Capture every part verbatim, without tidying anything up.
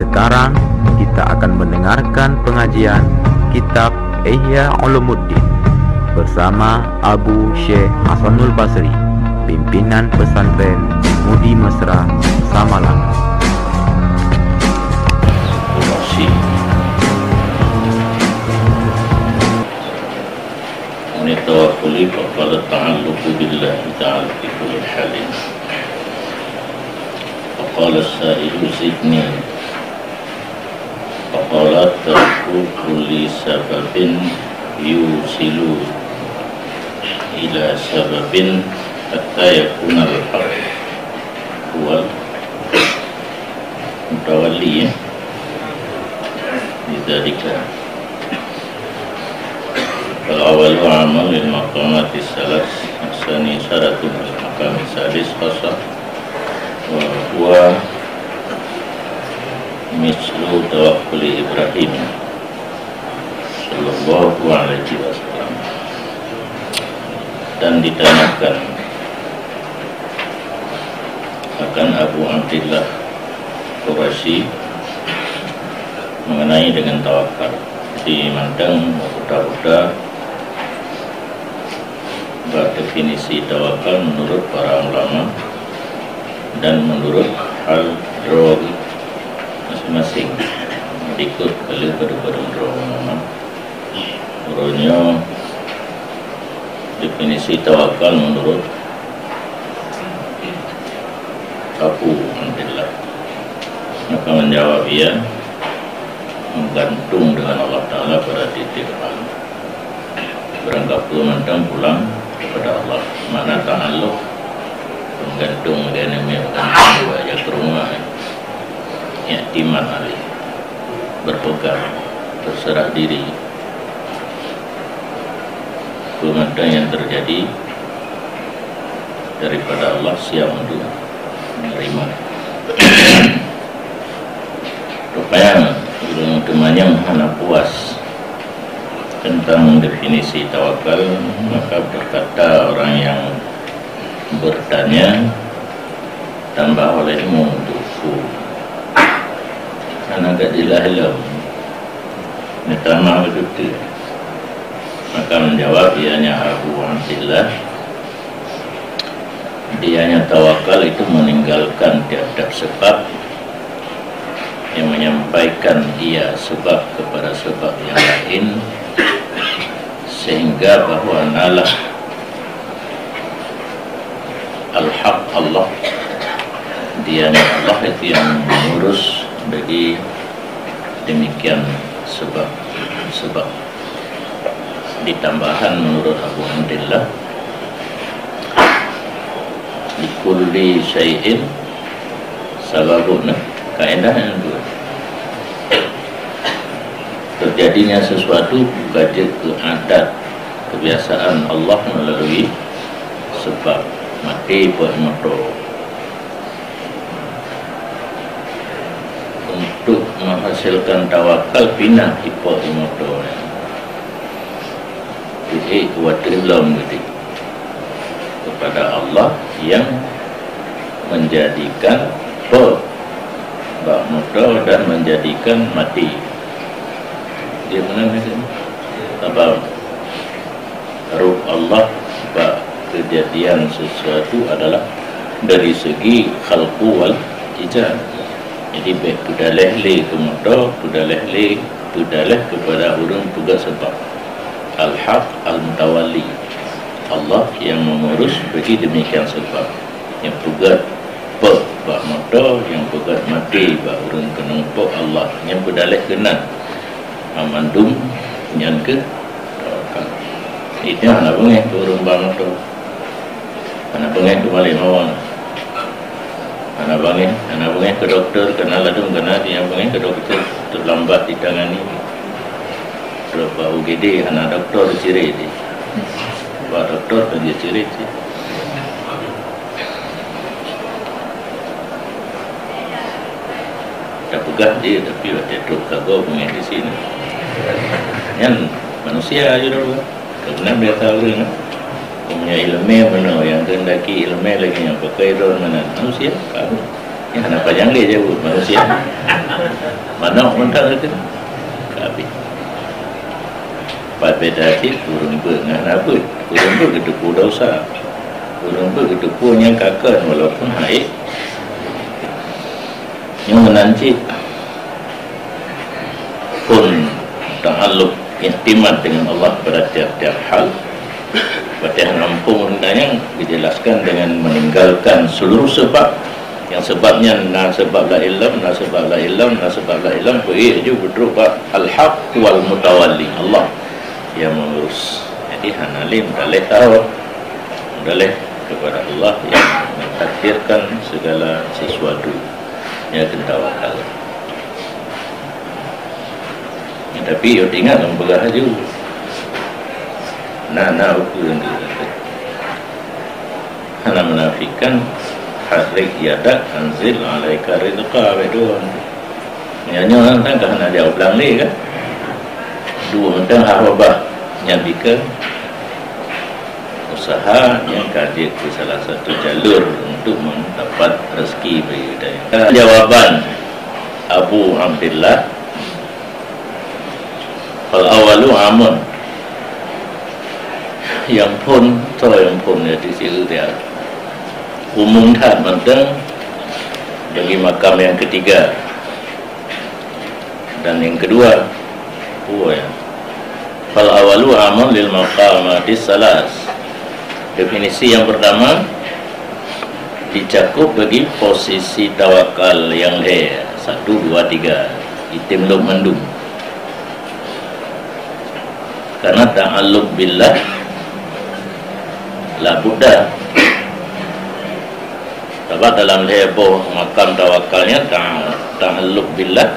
Sekarang kita akan mendengarkan pengajian Kitab Ihya Ulumuddin bersama Abu Syekh Hasanul Basri, pimpinan pesantren Mudi Mesra Samalanga. Wa tawakkuli faqala ta'alluqu billahi ta'ala fi kulli halin. Faqala as-sa'ilu zidni. Faqala tarku kulli sababin yusilu ila sababin hatta yakuna al-haq huwal mutawalli, ya. Lidzalika fal awwalu amun lil maqamati salas, asani syaratun lil maqami sadis khasa, wa huwa mislu tawakkuli Ibrahim sallallahu alaihi wasallam. Dan ditanyakan akan Abu Abdillah Quraisy mengenai dengan tawakal. Di manteng buta-buta bak definisi tawakal menurut para ulama dan menurut hal droe masing-masing. Dikut kali pada-pada droe ulama. Uroe nyoe definisi tawakal menurut Abu Abdillah. Maka menjawab ia menggantung dengan Allah Ta'ala pada titik hal. Barangkapeue mantong pulang kepada Allah. Makna ta'alluq, menggantung, dia namanya menggantung, ya, ke rumah. I'timad alaih, berpegang, berserah diri. Peue mantong yang terjadi daripada Allah, siap untuk menerima. Rupanya, ulun teumanyong hana puas tentang definisi tawakal, maka berkata orang yang bertanya, tambah olehmu duku. Hana ka jeulaih lom. Neutamah beutôi. Maka menjawab ianya Abu Abdillah, dianya tawakal itu meninggalkan tiap-tiap sebab, yang menyampaikan ia sebab kepada sebab yang lain, sehingga bahwa nalah al-haq Allah, dianya Allah itu yang mengurus bagi demikian sebab-sebab. Ditambahan menurut Abu Abdillah, "Likulli syai'in sababun." Kaedah yang dua. Terjadinya sesuatu bukan jeuet keu adat kebiasaan Allah melalui sebab. Maté peuet moto. Untuk menghasilkan tawakal, pinah ipok di moto nyan. Jadi, watèe lom geuti kepada Allah yang menjadikan po bak moto dan menjadikan mati. Dia mana ni? Apa? Roh Allah bak kejadian sesuatu adalah dari segi khalqu wal ijad. Jadi, bèk peudaléh lé keu moto, peudaléh lé, peudaléh kepada ureueng peugah sebab. Al-Haq Al-Mutawalli. Allah yang mengurus bagi demikian sebab. Nyang peugöt peuet bak moto, nyang peugöt maté bak ureueng keunong peuet Allah. Nyang peudaléh keunan. Mandum nyan keuh tawakal. Itu hana beungéh keu ureueng bak moto. Hana beungéh keu malèe mawöng. Hana beungéh, hana beungéh keu dokto, keunan ladôm keunan nyang beungéh keu dokto, teulambat ditangani. Trok bak U G D hana dokto siré jih. Bak dokto kan jeuet siré jih. Tapeugah jih, tapi watèe trok sagoe beungéh di sinan. Nyan manusia jih droe. Karena biasa ureueng, punya ileumèe meunoe, nyang keuhendaki ileumèe lagèe nyan, pakai droe meunan. Manusia, karu. Nyang hana panyang lé jaweueb, manusia. Manok mantong teuh ka habéh. Pat beda cit ureuëng beuet ngon hana beuet. Ureuëng beuet geuteupeue desya. Ureuëng beuet geuteupeue nyang ka kheun walaupun hana ék. Nyoe meunan cit phon ta'alluq, iktimad dengan Allah pada tiap-tiap hal. Watée hana muphom ureuëng nyan geujelaskan dengan meninggalkan seluruh sebab. Nyang sabab nyan na sabab laén lom, na sabab laén lom, na sabab laén lom, beuék ju beudrop bak Al-Haq wal Mutawalli, Allah yang mengurus. Jadi hana lé meudaléh tawakal, meudaléh kepada Allah yang mentakdirkan segala sesuatu. Nyan kheun tawakal. Ya, tapi yue ingat lom peugah laju. Na, na ukeue nyang hana menafikan, "Harrik yadak, anzil alaika rizqa," awak dua. Nyan nyoe kan ka hana jaweueb blang lé kan? Dua mantong haba bah nyan dikeue usaha nyang ka jeuet keu salah satu jalur untuk mendapat rezeki bagi kita. Jawaban Abu Abdillah, "Fal awalu amun." Nyang phon, soe nyang phon ya di situ dia. Umum that mantong bagi makam yang ketiga. Dan yang kedua, oh ya. "Fal awalu amun lil maqamatis salas." Definisi yang pertama dicakup bagi posisi tawakal yang lhée, satu, dua, tiga. Item lom mandum. Karena ta'alluq billah la budda. Sabab dalam lhée boh makam tawakal nyan ta-, ta'alluq billah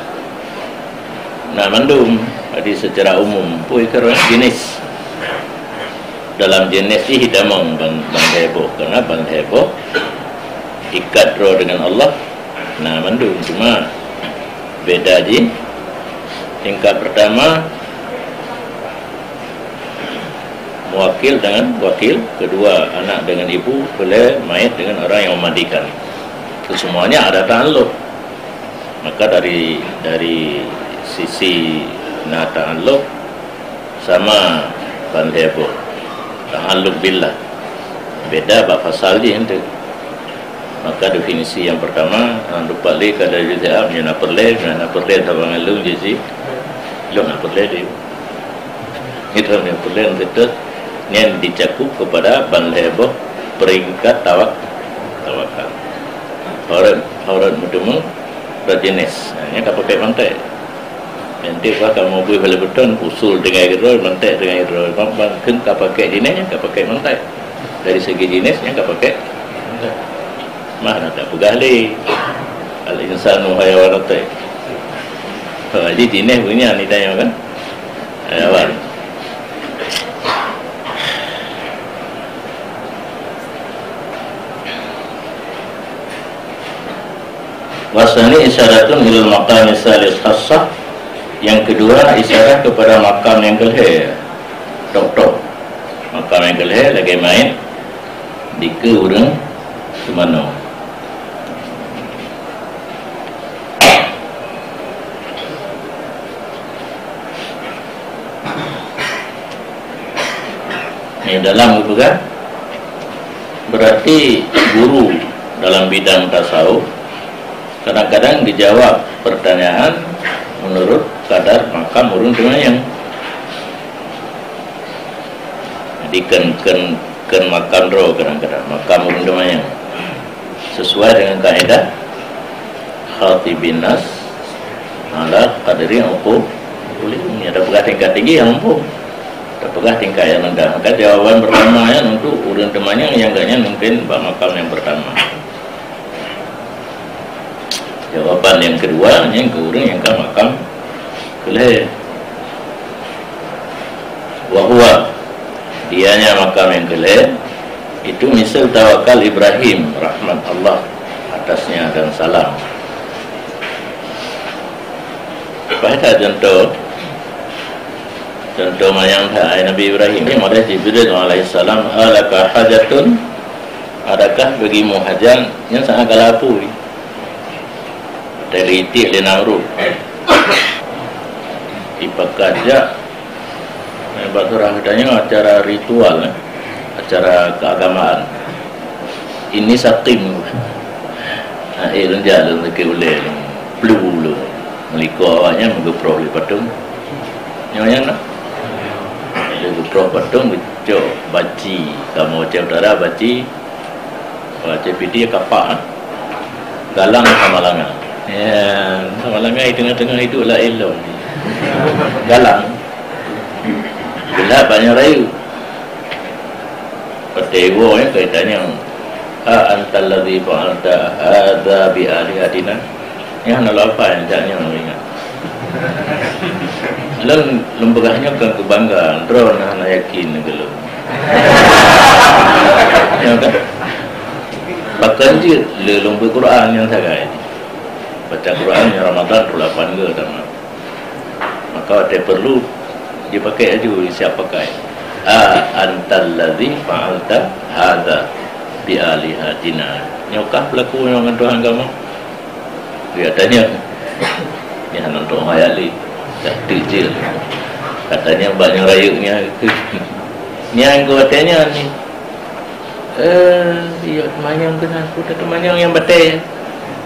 na mandum. Jadi secara umum, pui keureueng jenis. Dalam jenis jih itamong ban, ban lhée boh. Karena ban lhée boh ikat droe dengan Allah na mandum. Cuma beda jih, tingkat pertama muwakil dengan wakil, kedua anak dengan ibu, keulhée mait dengan orang yang memandikan. Kesemuanya ada ta'alluq. Maka dari, dari sisi na ta'alluq sama ban lhée boh. Ta'alluq billah. Beda bak fasal jih ente. Maka definisi yang pertama, ha, lupa lé kada jaweueb, nyan na peureulée, nyan na peureulée saban ngon lôn jih, lôn na peureulée lé. Itu yang peureulée, itu nyan dicakup kepada ban lhée boh peringkat tawak-, tawakal. Aurat, aurat meuteumé berjenis. Ha, nyan ka pakai mantek. Mantek bah kamoe bui balée beuton, usul tinggai keudroe, mantek tinggai keudroe. Ban, ban kheun ka pakai jenis, nyan ka pakai mantek. Dari segi jenis, nyan ka pakai mantek. Mah na tapeugah lé, "Al-insanu hayawanun taib." Ha, jadi jenis punya ni tanya kan? Hayawan. Wasani isyaratun ilal maqami salis khassah. Yang kedua, isyarat kepada makam yang kelhée. Tok-tok. Makam yang kelhée lagée mait dikeue ureuëng teumanoe. Ni dalam geupeugah, berarti guru dalam bidang tasawuf kadang-kadang geujawab pertanyaan menurut kadar makam ureuëng teumanyong. Jadi kheun, kheun, kheun makam droe kadang-kadang, makam ureuëng teumanyong. Sesuai dengan kaedah khatibin nas ala qadri uqu-, uqulihim. Ya, tapeugah tingkat tinggi nyang muphom. Tapeugah tingkat nyang rendah. Maka jawaban pertama nyan untuk ureuëng teumanyong nyang gobnyan mungkin bak makam nyang pertama. Jawaban nyang kedua nyan keu ureuëng nyang ka makam keulhée. Wa huwa, ianya makam nyang keulhée, itu misal tawakal Ibrahim, rahmat Allah atasnya dan salam. Paih that contoh, contoh manyang that, hai Nabi Ibrahim, oleh Jibril alaihissalam, "Halaka hajatun?" Adakah bagimu hajat? Nyan saát ka lapui. Teulitik lé Namrud. Pakat jak, eh, bak surah geutanyoe acara ritual, eh, acara keagamaan. Ini satim. Nah, eh, lôn jak lôn sakét ulèe lôn. Plu lôn. Meuliko awaknyan meugeuproh lé patong. Nyoe nyan lah. Lôn geuproh patong geucok baci. Kamoe Aceh Utara baci. Kalau Aceh Pidie kapak, eh. Galang sama langa. Ya, sama langa di tengah-tengah hidup laén lom. Galang. Gelap banyak rayu. Patéh woe, ya, kaitannya. "A antal ladzi fa'alta hadza bi alihatina?" Nyan hana lôn hafai, jak nyoe lôn ingat. Lôn, lôn peugah nyoe kon keu bangga, droeneuh hana yakin keu lôn. Ya kan? Bahkan jeuet lé lôn beuet Quran nyang sagai. Baca Quran nyang Ramadan pukul lapan ke tamat. Maka watèe perlu, jipakai laju, siap pakai. "A antal ladzi fa'alta hadza bi alihatina?" Nyoe kah peulaku nyoe ngon Tuhan kamoe? Dia tanya. Nyan hana teuhayali. Dak teujeuet. Katanya banyak rayeuk nyan. Nyan geutanyoe nyan ni. Eh, iya, teumanyong keunan, peue teumanyong nyang batèe.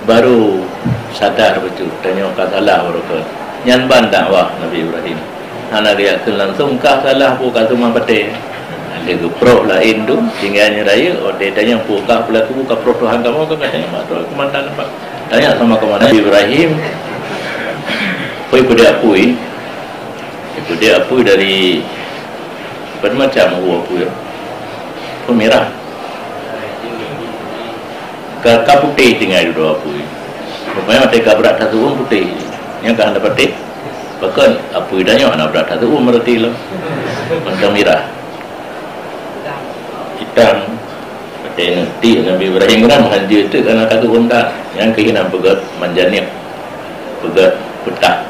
Baru sadar bacut, tanyoe ka salah baroe kon. Nyan ban dakwah Nabi Ibrahim. Hana geuyakeueng langsung ka salah peue ka seumah batèe. Lé geuproh laén tu, tinggai nyan rayeuk, watèe tanyong peue ka peulaku, ka proh Tuhan kamoe, kan katanya mak Tuhan keumandan nampak. Tanya sama keumandan Ibrahim, "Peue peudeuh apui?" Peudeuh apui dari, macam-macam apui, ya. Peue mirah. Ka, ka putéh tinggai dudoe apui. Rupanya watèe ka brat that uem putéh. Nyang ka hana patéh. Bahkan apui tanyoe hana brat that uem berarti lom. Mantong mirah. Itam. Watèe neuti Nabi Ibrahim kan hanjeuet teuk hana that uem that. Nyang keuh inan peugöt manjaniq. Peugöt peutah.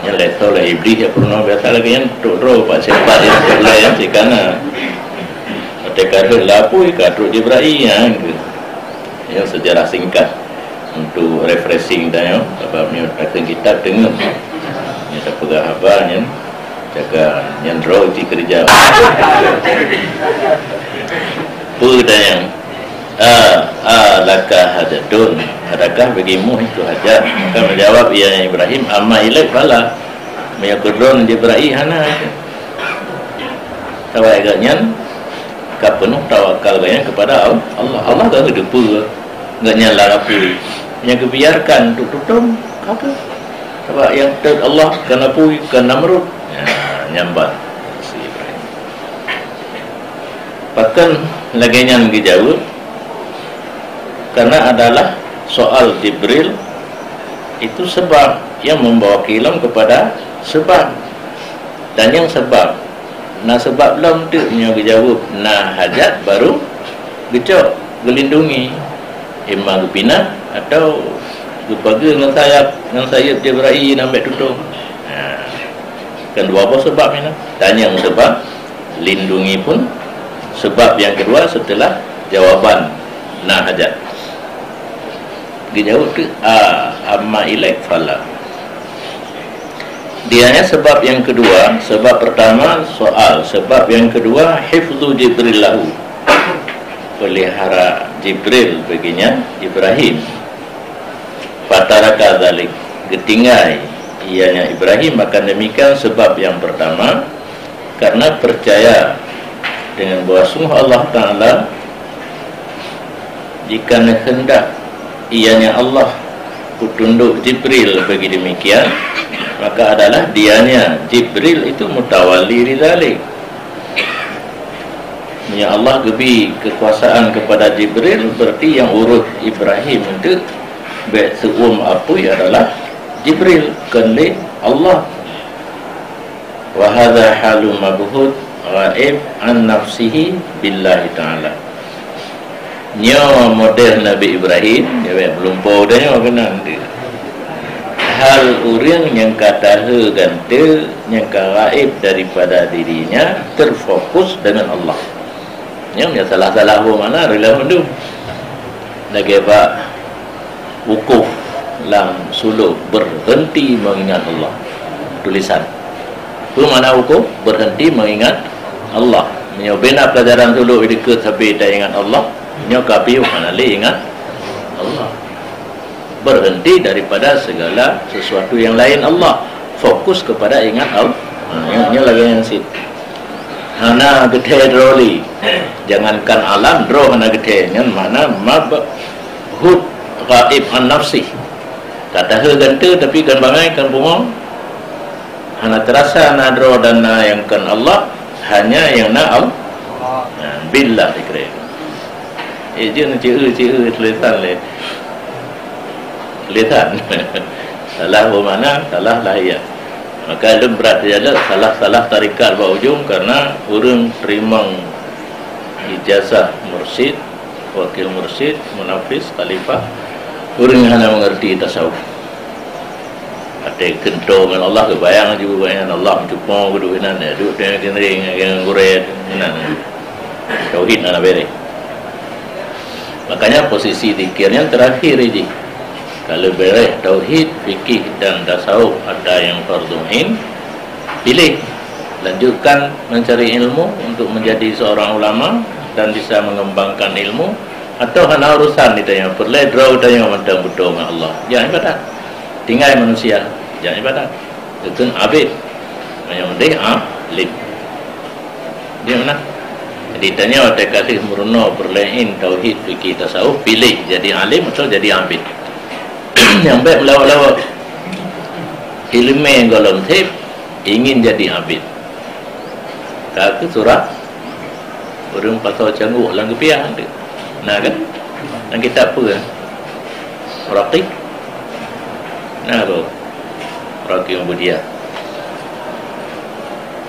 Nyan lé soe lé Iblih ya peurunoe biasa lagèe nyan, trok droe bak siapa ya, trok lé ya, sikana. Watèe ka rhot lam apui, ka trok Jibrail, nyan keuh. Nyan sejarah singkat untuk refreshing tanyoe, sabab nyoe takheun kitab teungeut. Nyoe tapeugah haba nyan, jaga nyan droe cit keureuja. Peue tanyong? A, a laka hajatun, adakah bagi mu itu hajat? Maka menjawab ia Ibrahim, "Amma ilaik fala." Meunyoe keu droeneuh Jibrail hana. Sabab gobnyan ka peunoh tawakal gobnyan kepada Al-, Allah. Allah ka geuteupeue gobnyan lam apui. Nyang geubiarkan untuk tutong, ka keuh. Sabab nyang teuet Allah kon apui, kon Namrud. Ya, nyan ban si Ibrahim. Pakon lagèe nyan geujaweueb? Karena adalah soal Jibril itu sebab yang membawa kilom kepada sebab. Dan nyang sebab, na sebab lom teuk nyoe geujaweueb, na hajat baru geucok, geulindungi, ima geupinah atau geupageue ngon sayap, ngon sayeuep Jibril nambah tutong. Ha, kan dua boh sebab nyan. Dan nyang sebab, lindungi pun sebab yang kedua setelah jawaban na hajat. Geujaweueb tu, a, amma ilaik fala. Dianya sebab yang kedua, sebab pertama soal, sebab yang kedua hifzu Jibril lahu. Pelihara Jibril baginya Ibrahim. Fataraka dzalik, geutinggai ianya Ibrahim akan demikian sebab yang pertama, karena percaya dengan bahwa sungguh Allah Ta'ala, jika neuheundak ianya Allah peutundok Jibril bagi demikian, maka adalah dianya Jibril itu mutawali lidzalik. Meunyoe Allah geubri kekuasaan kepada Jibril, berarti yang urus Ibrahim tu bèk seuuem apui adalah Jibril, kon lé Allah. Wa hadza halu mabhut ghaib an nafsihi billahi ta'ala. Nyoe model Nabi Ibrahim, nyoe bèk meulumpo tanyoe keunan tu. Hal ureueng nyang ka tahe gante, nyang ka ghaib daripada dirinya, terfokus dengan Allah. Nyoe nyang salah-salah boh makna rila mandum. Lagèe bak wukuf lam sulok, berhenti mengingat Allah. tulisan. Peue makna huköm? Berhenti mengingat Allah. Meunyoe bina pelajaran suluk dikeue sabe taingat Allah, nyoe ka piôh hana lé ingat Allah. Berhenti daripada segala sesuatu yang lain Allah. Fokus kepada ingat Allah. Ha, nyoe, nyoe lagée nyan cit. Hana geuthée droe lé. Jangankan alam, droe hana geuthée. Nyan makna mabhut ghaib an nafsih. Ka tahe gante tapi kan bangai kan pungo. Hana terasa na droe dan na nyang kon Allah, hanya nyang na Allah. Nah, billah dikira. Eh, jeuet ceu-eu, ceu-eu tulisan lé. Tulisan. Salah bermakna, salah lahia. Maka lom brat dialek salah-salah tarikat bak ujong karena ureuëng teurimong ijazah mursyid, wakil mursyid, munafis, khalifah, ureuëng hana mengerti tasawuf. Até keunto ngon Allah geubayang ju, bayang Allah meucupo geuduek inan, ya, duek teuh keuneureng ngon gurée inan. Tauhid hana bereh. Makanya posisi zikir nyan terakhir jih. Kalau bereh tauhid, fikih dan tasawuf ada yang fardhu ain, pilih. Lanjutkan mencari ilmu untuk menjadi seorang ulama dan bisa mengembangkan ilmu, atau hana urusan ditanya, peureulée droe tanyoe mantong beutôi ngon Allah. Jangan ibadat. Tinggai manusia, jangan ibadat. Itu abid. Yang penting alim. Dia mana? Jadi tanyoe watée ka lheueh meurunoe peureulée ain tauhid, fikih, tasawuf, pilih jadi alim atau jadi abid. Nyang bék meulawak-lawak. Ileumé gohlom seb ingin jadi abid. Ka keu surah ureuëng pasoe cangguek lam geupiah tu. Na kan? Lam kitab peue? Raqi. Na tu. Raqi Ubudiyah.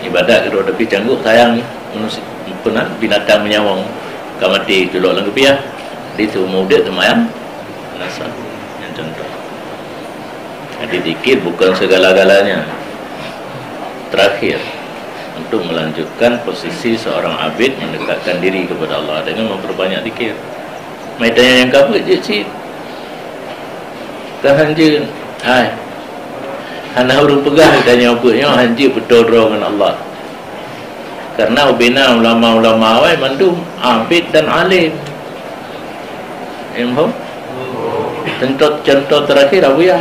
Ibadat keudroe tapi cangguek sayang manusia, peue nan, binatang meunyawa ka maté tulok lam geupiah. Di tu meuudeb seumayang nasab. Yang contoh. Jadi zikir bukan segala-galanya. Terakhir, untuk melanjutkan posisi seorang abid mendekatkan diri kepada Allah dengan memperbanyak zikir. Mai tanya nyang ka buet jeuet cit. Kan hanjeut. Hai. Hana ureuëng peugah tanyoe buet nyoe hanjeut beutôi droe ngon Allah. Karena ubena ulama-ulama awai mandum abid dan alim. Ilmu. Contoh, contoh terakhir Abuya.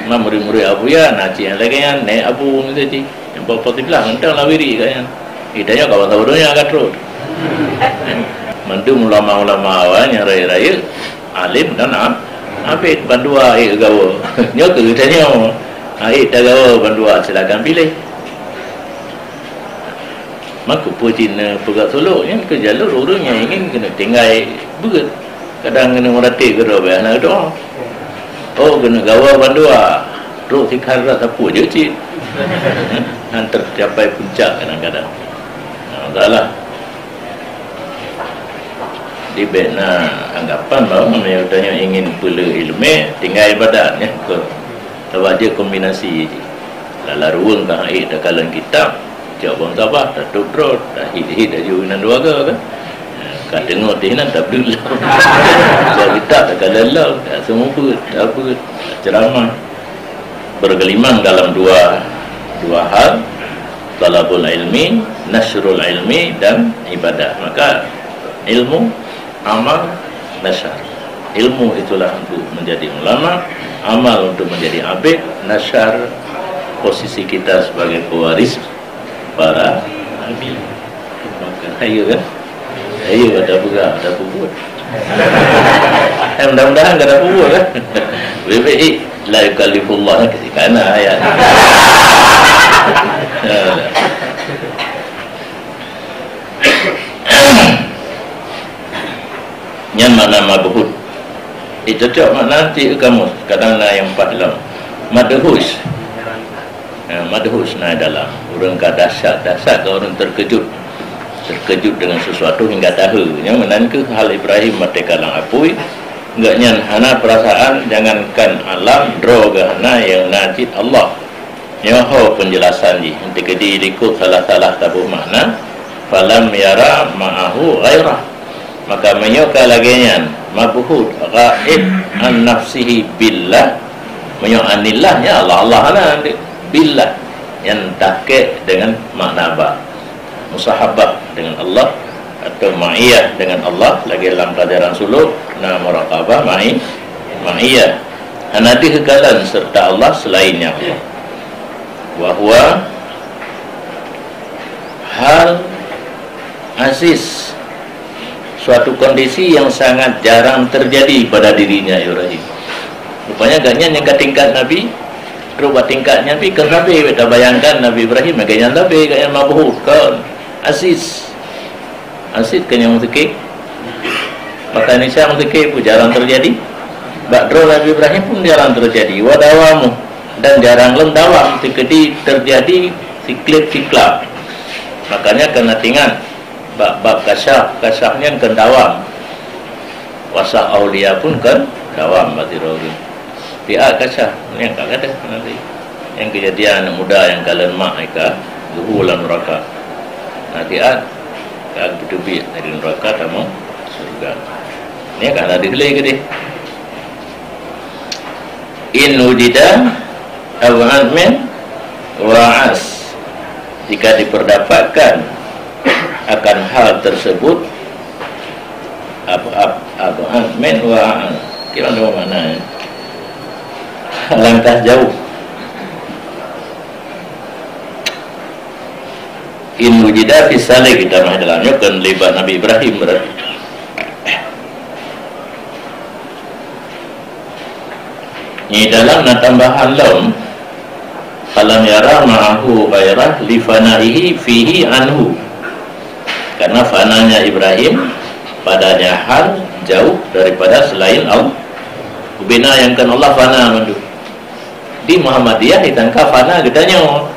Nah, murid-murid Abuya na cit nyang lagée nyan, Nèk Abu gitu cit. Nyang bak Fatiblah mantong lah wirid kat nyan. Kita nyoe kawan saboh donya ka trok. Mandum ulama-ulama awai nyang rayeuk-rayeuk, alim dan a-, abid, bandua ék gawa. Nyoe keu geutanyoe. Ék tagawa bandua, silakan pilih. Maka peue cit neupeugah sulok nyan keu jalur ureuëng nyang ingin keuneuk tinggai beuet. Kadang keuneuk meuratéb keudroe bak hana geudoa. Oh, keuneuk gawa bandua. Trok sikhan rot sapeue jeuet cit. Han tercapai puncak kadang-kadang. Nah, masalah. Di bék na anggapan bahwa meunyoe tanyoe ingin peuleueh ileumé, tinggai ibadat nyan keu. Sabab jeuet kombinasi jih. Lala ruweueng ka ék takalon kitab, cok bang sabah, tatôb droe, tahiet-hiet laju inan dua ga kan. Ka teungoh teuh inan tabeuet lom. Cok kitab takalon lom, tak seumubeuet, tabeuet, ceramah. Bergelimang dalam dua, dua hal, talabul ilmi, nasyrul ilmi, dan ibadah. Maka ilmu, amal, nasyar. Ilmu itulah untuk menjadi ulama, amal untuk menjadi abid, nasyar posisi kita sebagai pewaris para nabi. Maka, ayo kan? Ayo ada peugah, ada peubuet. Eh, mudah-mudahan ada peubuet kan? Bebek, eh, la yukallifullah, kasi kana ayat. Nyan makna mabhut. Itu cok makna nanti kamus. Kadang na nyang pat lom. Madhus. Ha, madhus na dalam. Ureuëng ka dahsyat, dahsyat ka ureuëng terkejut. Terkejut dengan sesuatu hingga tahe. Nyan meunan keuh hal Ibrahim watée ka lam apui. Gobnyan hana peurasaan, jangankan alam, droe geuh hana nyang na cit Allah. Nyoe ho penjelasan jih, teukeudi likot salah-salah taboh makna, falam yara ma'ahu ghairah. Maka meunyoe ka lagée nyan, mabhut ghaib an nafsihi billah, Meunyoe anillah, nyan Allah, Allah hana, billah. Nyan tahqiq dengan makna ba. Musahabah dengan Allah atau ma'iyah dengan Allah, lagèe lam pelajaran suluk, na muraqabah, ma'i-, ma'iyah. Hana deuh kalon serta Allah selain nyan Allah. Wa huwa hal aziz, suatu kondisi yang sangat jarang terjadi pada dirinya Ibrahim. Rupanya gobnyan nyang ka tingkat Nabi, trok bak tingkat Nabi, kon sabe, bèk tabayangkan Nabi Ibrahim lagèe nyan sabe, gobnyan mabhut, kon. Aziz. Aziz kon nyang meuseukek. Bahasa Indonesia meuseukek pun jarang terjadi. Bak droe Nabi Ibrahim pun jarang terjadi. Wa dawamu, dan jarang lom dawam, sikeudi terjadi siklep-siklap. Makanya keuneuk ingat, bak bab kasyaf, kasyaf nyan kon dawam. Wasah aulia pun kon dawam bak sidroe ureueng. Tiat kasyaf, nyan ka gadôh nanti. Nyang keujadian aneuk muda nyang kalon mak, ka geuhu lam neuraka. Nah, tiat ka geuteubiet dari neuraka tamong syeuruga. Nyan ka na deuh lé keudeh. In wujida ab'ad min wa a'az. Jika diperdapatkan akan hal tersebut, ab-, ab-, ab'ad min wa a'az. Kiban makna, ya? Langkah jauh. In wujida fi salik, kita mah dalam nyoe kan libat Nabi Ibrahim berarti. Di dalam na tambahan lom, falam yara ma'ahu ghairah li fanaihi fihi anhu. Karena fananya Ibrahim padanya hal jauh daripada selain Allah. Ubena nyang kon Allah fana mandum. Di Muhammadiyah ditangka fana geutanyoe.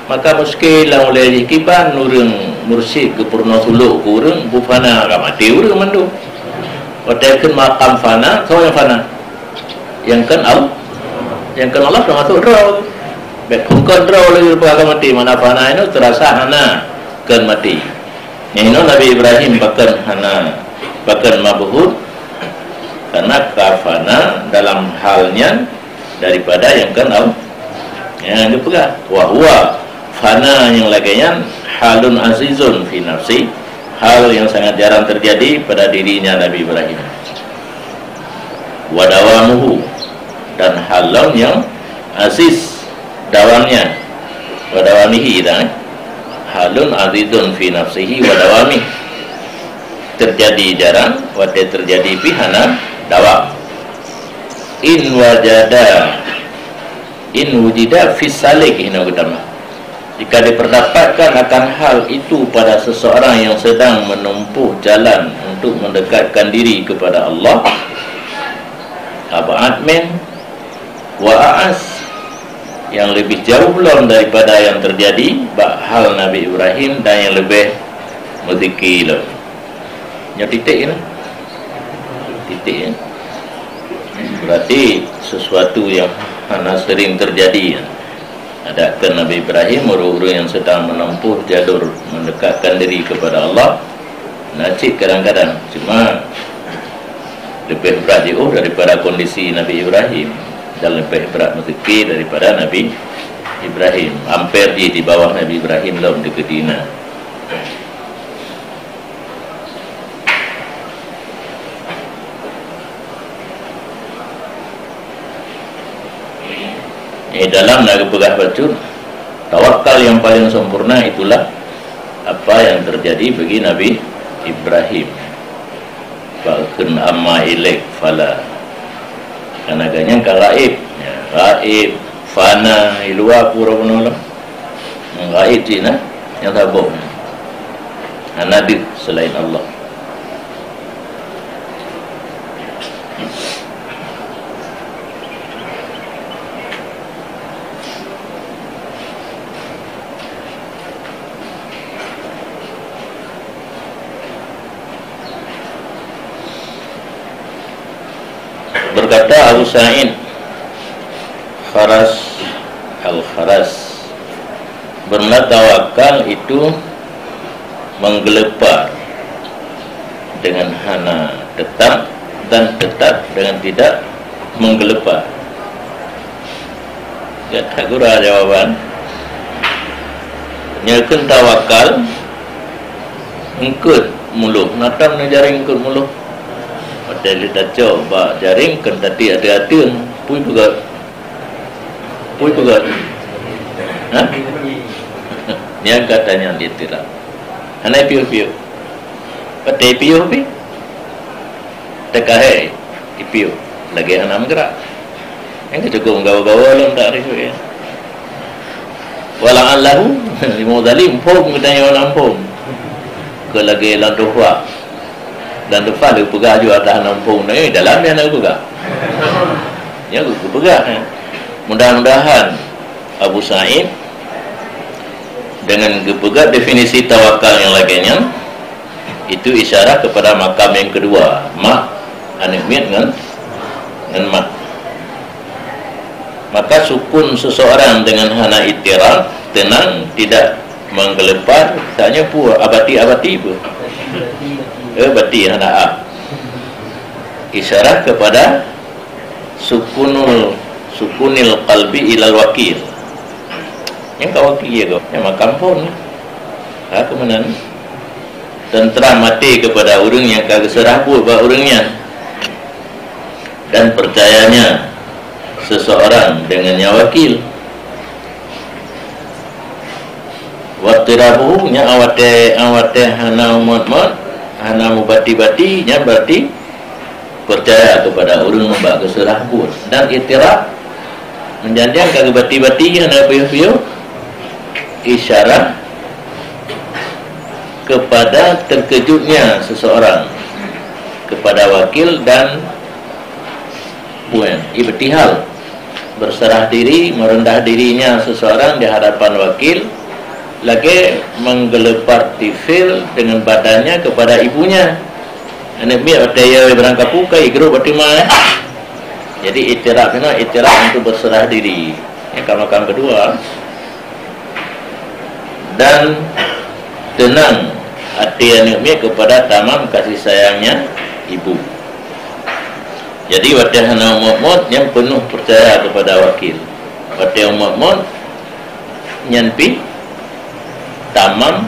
Maka muskil lam ulée jih kiban ureuëng mursyid geupeurunoe sulok keu ureuëng, bu fana ka maté ureuëng mandum. Watée kheun makam fana, soe nyang fana? Nyang kon Al-, nyang kon Allah teumasok droe. Bék phon kon droe lagée peugah ka maté, mana fana nyoe teurasa hana kon maté. Nyang inoe Nabi Ibrahim pakon hana, pakon mabhut, karena ka fana dalam hal nyan daripada nyang kon Allah. Nyang geupeugah, wa huwa, fana nyang lagée nyan, halun azizun fi nafsi, hal yang sangat jarang terjadi pada dirinya Nabi Ibrahim. Wa dawamuhu, dan hal lom nyang aziz dawamnya. Wa dawamihi, dah, eh? Halun azizun fi nafsihi wa dawamih. Terjadi jarang, watée terjadi pih hana dawam. In wajada, in wujida fi salik, hina geutamah. Jika diperdapatkan akan hal itu pada seseorang yang sedang menempuh jalan untuk mendekatkan diri kepada Allah, ab'ad min wa a'az, yang lebih jauh lom daripada yang terjadi bak hal Nabi Ibrahim dan yang lebih meuteukei lom. Nyoe titik ni. Titik ni. Berarti sesuatu yang hana sering terjadi. Adak keu Nabi Ibrahim, ureuëng-ureuëng yang sedang menempuh jalur mendekatkan diri kepada Allah, na cit kadang-kadang, cuma leubeh brat jiôh daripada kondisi Nabi Ibrahim dan leubeh brat meuteukei daripada Nabi Ibrahim. Amper jih di bawah Nabi Ibrahim lom dikeudina. Eh, dalam na geupeugah bacut, tawakal yang paling sempurna itulah apa yang terjadi bagi Nabi Ibrahim. Bak kheun amma ilaik fala. Karena gobnyan ka gaib. Ya, gaib, fana, di luwa pura bunoe lom. Gaib cit na, nyang saboh. Hana deuh selain Allah. Berkata Abu Sa'id Kharas Al-Kharas, bermula tawakal itu menggelepar dengan hana tetap dan tetap dengan tidak menggelepar. Gura jawaban. Nyoe kheun tawakal, eungkôt muloh. Na tom neujaring eungkôt muloh? Watèe lheueh tacok bak jaring, kheun tatiek ateueng-ateueng. Pui peugöt. Pui peugöt. Hah? Nyang ka tanyong di tirap. Hana piôh-piôh. Watèe piôh pih. Teuka hai, ipiôh, lagèe hana meugerak. Nyang keucukôp gawa-gawa lom takrif, ya. Wala'allahu, limong zalim, phom geutanyoe lam phom. Keu lagèe lam tuhfa. Lam tuhfa lé peugah ju atas lam phom, eh, dalam nyan peugah. Nyan geupeugah, eh. Mudah-mudahan Abu Said dengan geupeugah definisi tawakal nyang lagèe nyan, itu isyarat kepada makam yang kedua, mak, aneuk miet ngon, ngon mak. Maka sukun seseorang dengan hana ittirab, tenang, tidak menggelepar, misalnya pue, abati-abati pue. Eh, bati hana a. Isyarat kepada sukunul, sukunil qalbi ilal wakil. Nyang ka wakil ya, nyang makam phon. Ha, keumanan? Tentram até kepada ureueng nyang ka geuseurah buet bak ureueng nyan, dan percayanya seseorang dengan nyang wakil. Wattirabuhu, nyan awate, awate hana mot-mot, hana mubati-bati, nyan berarti percaya kepada ureueng bak geuseurah buet. Dan ittirab, meujanjian ka geubati-bati hana piôh-piôh, isyarat kepada terkejutnya seseorang kepada wakil dan bukan, ibtihal, berserah diri, merendah dirinya seseorang di hadapan wakil, lagèe menggelepar tifil dengan badannya kepada ibunya. Aneuk miet watèe ya barang kapu ka igrôp bak teuma, eh. Jadi, ittirab nyan ittirab untuk berserah diri. Nyang ka makam kedua. Dan tenang até aneuk miet kepada tamam kasih sayangnya ibu. Jadi, watèe hana mot-mot, nyan penuh percaya kepada wakil. Watèe mot-mot, nyan pih tamam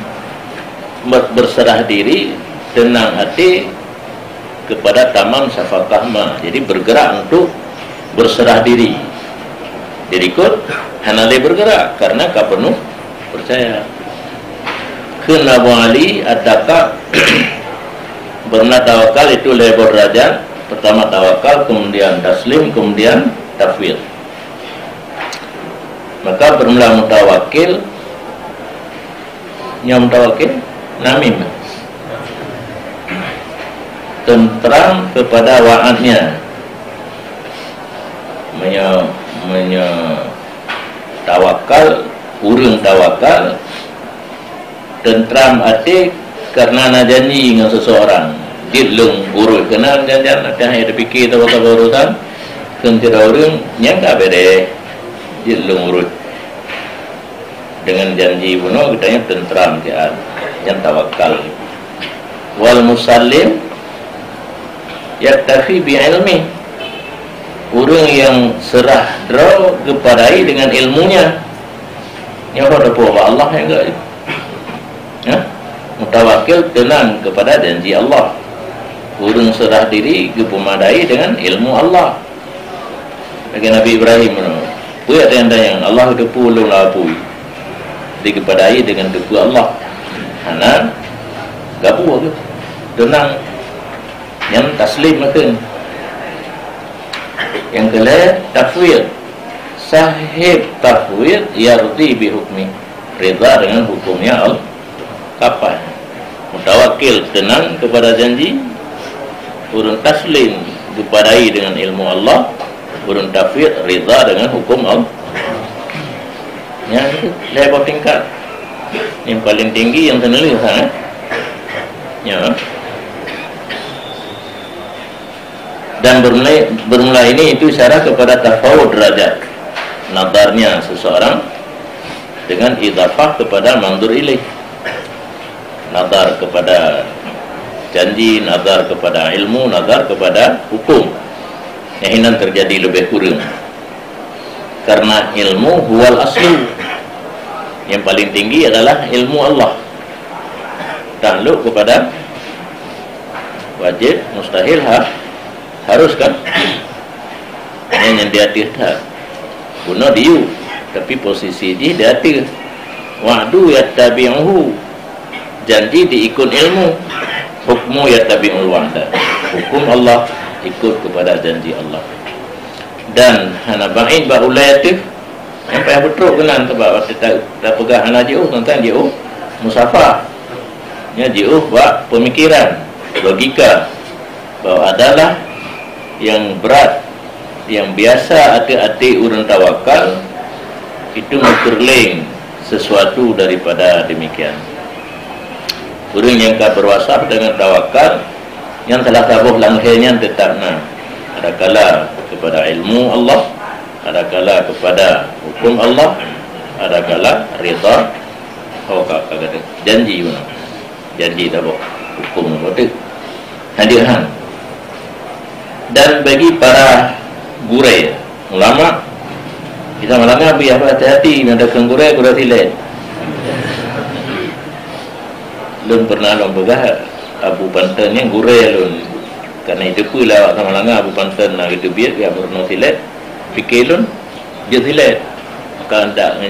ber-, berserah diri, tenang até kepada tamam syafaqah ma. Jadi, bergerak untuk berserah diri. Dirikot hana lé bergerak karena ka penuh percaya. Kheun Abu Ali At-Taqa, beureulah tawakal itu lhèe boh deurajat. Pertama tawakal, kemudian taslim, kemudian tafwid. Maka beureulah mutawakil, nyoe mutawakil, na mim. Tentram kepada wa'adnya. Meunyoe, meunyoe tawakal, ureueng tawakal, tentram até karena na janji ngon seseorang. Jeuet lôn urus, keunan jan-jan até hana teupike tawakal urosan, kheun sidroe ureueng, nyan ka beureh. Jeuet lôn urus. Dengan janji bunoe geutanyoe tentram siat, nyan tawakal. Wal musallim yaktafi bi ilmi. Ureueng nyang seurah droe geupadai dengan ilmunya. Nyoe ho teupeu bak Allah nyang geuh. Ya? Mutawakil tenang kepada janji Allah. Ureueng seurah diri geupeumadai dengan ilmu Allah. Lagèe Nabi Ibrahim nyoe. Peue nyang tanyong, "Allah geuteupeue lôn lam apui." Jadi geupadai dengan geuteupeue Allah. Hana gabuh geuh. Tenang. Nyan taslim makheun. Nyang keulhèe tafwid. Sahib tafwid yardi bi hukmi. Ridha dengan hukumnya Allah. Kapan? Mutawakil tenang kepada janji, ureueng taslim geupadai dengan ilmu Allah, ureueng tafwid ridha dengan hukum Allah. Nyan lhèe boh tingkat. Yang paling tinggi yang teuneulheueh, ha? Ya. Dan bermula, bermula ini itu isyarat kepada tafawut derajat nazarnya seseorang dengan idhafah kepada manzur ilaih. Nazar kepada janji, nazar kepada ilmu, nazar kepada hukum. Nyang hinan terjadi lebih kurang. Karena ilmu huwal aslu. Yang paling tinggi adalah ilmu Allah. Takluk kepada wajib, mustahil, ha-, harus kan? Nyan nyang di ateueh that. Bunoe diyue, tapi posisi jih di ateueh. Wa'du yattabi'uhu. Janji diikut ilmu. Hukmu yattabi'ul wa'da. Hukum Allah ikut kepada janji Allah. Dan hana ba'id bak ulée teuh, nyang payah beutrok keunan, sabab watée ta-, tapeugah hana jiôh, teuntang jiôh musafah. Nya jiôh bak pemikiran, logika, bahwa adalah yang berat, yang biasa até-até ureuëng tawakal, itu meukeureuléng sesuatu daripada demikian. Ureuëng nyang ka berwasaf dengan tawakal, nyang salah saboh lam lhée nyan teutap na, adakala kepada ilmu Allah, adakala kepada hukum Allah, adakala ridha, oh, ka, ka, ka, janji mana? Janji dah boh hukum boh tu. Hadir han. Dan bagi para gurée, ulama, kita malanga biar hati-hati, na deukeue gurée, gurée silet. Lôn pernah lôn peugah, Abu Panton nyan gurée lôn. Karena itu pula awak malanga Abu Panton na geuteubiet, ya, meurunoe silet. Fikir lôn, jeuet silet. Maka hendak